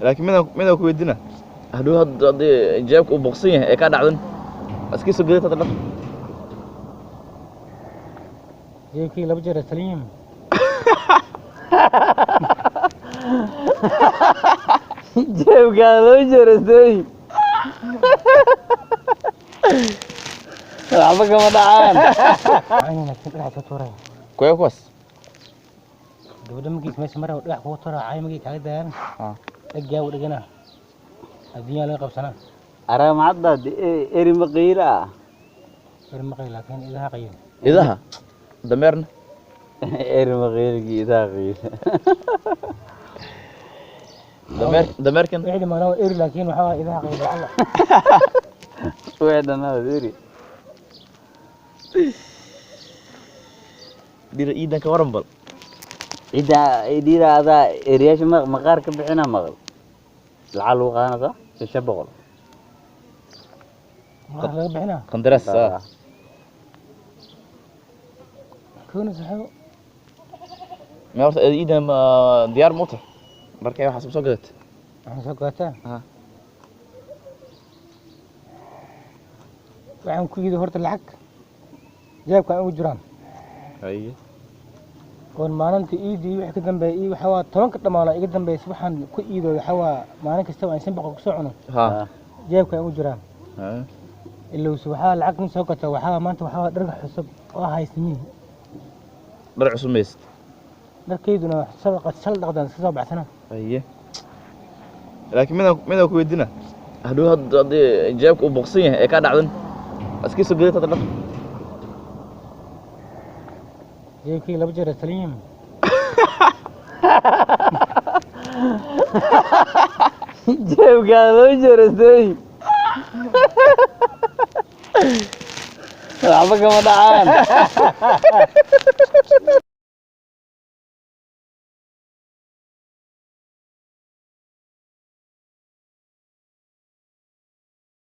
Laakiin midaan ku weydiina, hadhow haddii jeebka uu boqsan yahay ee kaa dhacdan, iska soo gadata dhar. Jeebkii laba jeer saliim. Jeebkaa loo jeerastay, waxba kama dhacaan. Ayna laakiin dhagax ka tuuray. Kuwee kuwaas? Gabadha magiis meesha mara dhagax kugu tuura, caay magii kaaga dayaan. Dhagyaa u dhigana, adduunyaa laga qabsanaa. Aramacadda eri maqiila ah. Eri maqay, laakiin idaha qayo. Idaha, dameerna. Eri maqiilkii idaha qiila. Dameer, dameerkan. Wixii dhimaanaa waa eri, laakiin waxaa waaye idaha qayo lacala. Wixii dhanaa eri. Dhira iidan ka waran bal. Cidda dhiira adaa eriyaasha maqaar ka bixina maqal lacag lagu qaadana soo 500. Maqaar laga bixinaa? Qandaraas ah. Koona saxo. Ma horta iidan ma diyaar ma u tahay dharka waxaas ma soo gadatay? Waxaan soo gataa. Waxaan ku yidhi horta lacag jeebka ugu jiraan. Haye. Oon maalinta iidii wixii ka dambeeya ii waxaa waa 10-ka dhamaano iga dambeeysa, waxaan ku iido waxaa waa maalin kastaba aan 500 kusoo cuno. Jeebka ugu jiraan. Ilowse waxaa lacag nin soo gata, waxaa maanta waxaa waa dharka cusub oo haysamiin. Dhar cusub maysid? Dharkayduna sadaqa shal dhaqdaan iska soo baxsana. Haye, laakiin midaan ku weydiina, hadhow haddii jeebka uu boqsan yahay ee kaa dhacdan, iska soo gadata dhar. Jeebkii laba jeer saliim. Jeebkaa loo jeerastay, waxba kama dhacaan.